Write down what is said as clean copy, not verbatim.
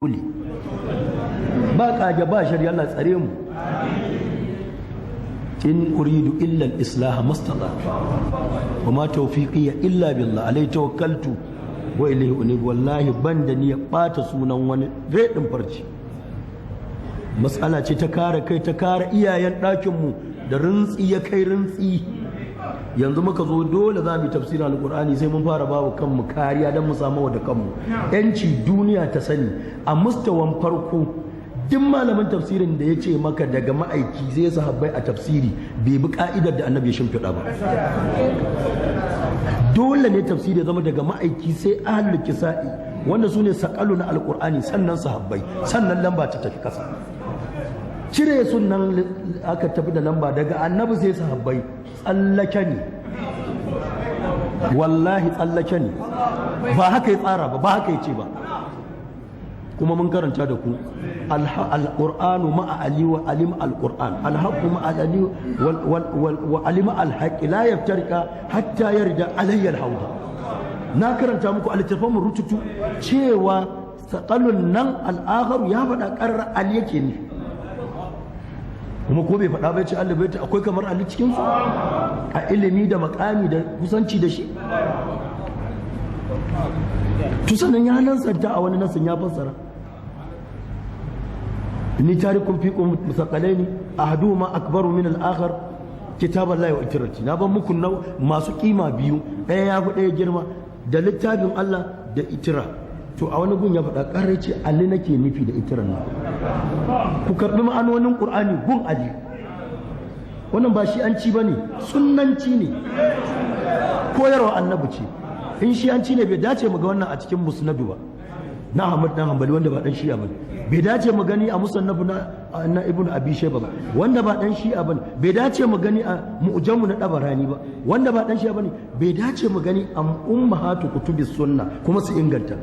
Dole ba kage ba shari'a. Allah tsare mu. In uridu illa al-islah mastata'tu wa ma tawfiqi illa billah, alayhi tawakkaltu wa ilayhi unib. Wallahi banda ni ya bata sunan wani redin farci. Matsala ce ta kare kai, ta kare iyayen ɗakin mu da rintsi ya kai rintsi. Yanzu muka zo dole za mu yi tafsirin Alkur'ani, sai mun fara bawa kanmu kariya don mu samu da kanmu yanci, duniya ta sani. A mustawan farko, duk malamin tafsirin da ya ce maka daga ma'aiki zai sahabbai a tafsiri, bai bi ka'idar da Annabi ya shimfiɗa ba. Dole ne tafsiri ya zama daga ma'aiki sai ahlul kisa'i, wanda su ne sakalu na Alkur'ani, sannan sahabbai, sannan lamba ta tafi kasa. Cire sunan aka tafi da lamba daga Annabi sai sahabbai, tsallake ne, wallahi tsallake ne. Ba haka ya tsara ba, ba haka ya ce ba. Kuma mun karanta da ku: القرآن مع علي وعلي مع القرآن، الحق مع علي وعلي مع الحق، لا يفترقا حتى يردا علي الحوض. Na karanta muku a littafin rututu cewa saƙalun nan al'akharu ya faɗa ƙarar, Ali yake nufi. Kuma ko bai faɗa bai ce Allah bai akwai kamar Ali cikin su a ilimi da makami da kusanci da shi. To sannan ya nansanta a wani nasin, ya fassara: إني تارك فيكم ثقلين أحدهما أكبر من الآخر، كتاب الله وعترتي. Na ban muku masu kima biyu, ɗaya ya fi ɗaya girma, da littafin Allah da itira. To a wani gun ya faɗa ƙarar, ce Ali nake nufi da itiran nan. Ku karɓi ma'anonin Ƙur'ani gun Ali. Wannan ba shi an ci ba ne, sunnanci ne, koyarwa Annabi ce. In shi an ci ne, bai dace mu ga wannan a cikin Musnadu ba na Ahmad dan Hanbali, wanda ba dan Shi'a bane. Bai dace mu gani a Musannafu na Ibn Abi Shayba ba, wanda ba dan Shi'a bane. Bai dace mu gani a Mu'jamu na Dabarani ba, wanda ba dan Shi'a bane. Bai dace mu gani a ummahatu kutubis sunna kuma su inganta.